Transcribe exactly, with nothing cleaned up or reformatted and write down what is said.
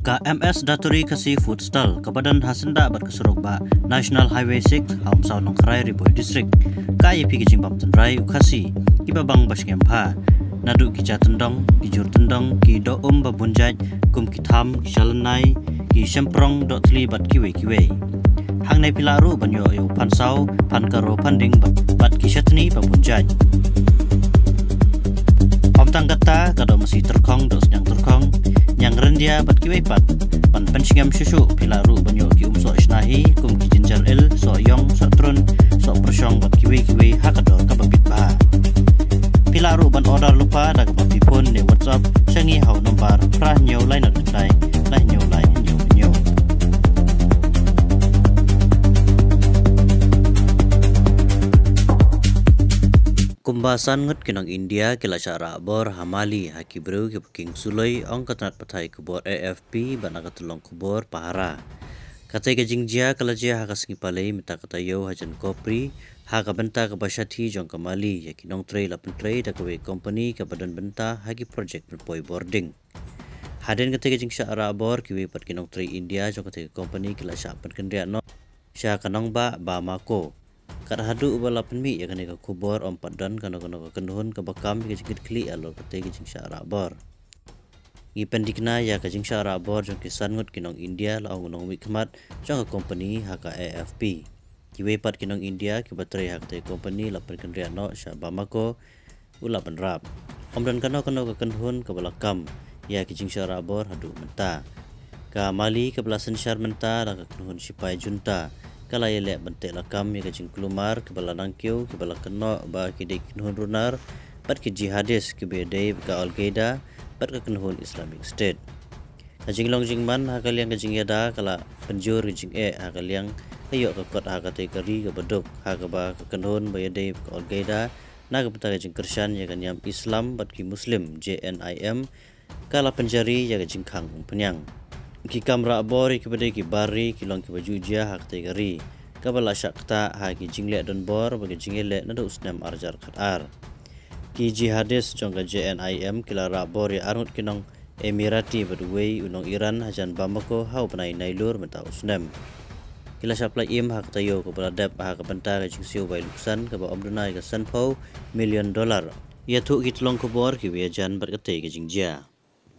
Ka M S Daturi Khasi Food Stall, kaba don ha syndah bad ka surok ba National Highway six, ha Umsaw Nongkharai, Ri Bhoi District, ka ïa phi ka jingbam tynrai u Khasi, kiba bang ba sngem bha. Naduh ki ja tyndong, ki jur tyndong, ki doh um ba bun jait, kum ki tham, ki shalynai, ki shemprong, doh thli bad kiwei kiwei. Hangne phi lah ruh ban ïoh ïa u phan saw, phan karo, phan ding bad, bad ki shatni ba bun jait. Ym tang katta, ka doh masi tyrkhong, doh sniang tyrkhong, ñiang ryndia bad kiwei pat. Ban pynsngem shuh shuh, phi lah ruh ban ïoh ki um soh shna hi, kum ki ginger ale, soh ïong, soh trun, soh pyrshong bad kiwei kiwei ha ka dor kaba bit bha. Phi lah ruh ban order lypa da kaba phi phone ne WhatsApp sha ngi ha u nombar phra hynñiew lai nod khyndai, lai hynñiew lai hynñiew hynñiew. Kumba san ngut ki nong India ki la shah rah bor ha Mali ha ki briew kiba king suloi, ong ka tnat pathai khubor A F P bad na ka tyllong khubor Pahara. Katei ka jingjia ka la jia ha ka sngi Palei mynta ka taïew hajan Kopri, ha ka bynta kaba shathie jong ka Mali ïa ki nongtrei la pyntrei da kawei ka kompani kaba don bynta ha ki projek pynpoi bording. Hadien katei ka jingshah rah bor, kiwei pat ki nongtrei India jong katei ka kompani ki la shah pynkynriah noh sha ka nongbah Bamako. Kat haduh ba la pynmih ïa kane ka khubor, ym pat don kano kano ka kynhun kaba kam ïa ka jingkitkhlieh halor katei ka jingshah rah bor. Ngi pynthikna ïa ka jingshah rah bor jong ki san ngut ki nong India, la ong u nongmihkhmat jong ka kompani ha ka A F P. Kiwei pat ki nong India kiba trei ha katei ka kompani la pynkynriah noh sha Bamako, u la bynrap. Ym don kano kano ka kynhun kaba la kam ïa ki jingshah rah bor haduh mynta. Ka Mali kaba la synshar mynta da ka kynhun shipai junta, ka la ïaleh ban teh lakam ïa ka jingkulmar kaba la nangkiew, kiba la kynnoh ba ki dei ki kynhun runar bad ki jihadist kiba ïadei bad ka Al Qaeda bad ka kynhun Islamic State. Ka jinglong jingman ha ka liang ka jingïada ka la pynjur ka jingeh ha ka liang ka ïoh ka kot ha katei ka ri kaba duk, ha kaba ka kynhun ba ïadei bad ka Al Qaeda na ka bynta ka jingkyrshan ïa ka niam Islam bad ki Muslim, J N I M, ka la pynjari ïa ka jingkhang umphniang. Ki kam rah bor ïa kiba dei ki bar ri ki long kiba ju jia ha katei ka ri, kaba la shah ktah ha ki jingleh donbor bad ki jingïaleh naduh u snem ar hajar khatar. Ki jihadist jong ka J N I M ki la rah bor ïa arngut ki nong Emirati bad uwei u nong Iran hajan Bamako ha u bnai Nailur mynta u snem. Ki la shah pynlait im ha ka taïew kaba la dep ha ka bynta ka jingsiew bai luksan kaba ym duna ïa ka sanphew million dollar. Ïathuh ki tyllong khubor kiwei hajan bad katei ka jingjia.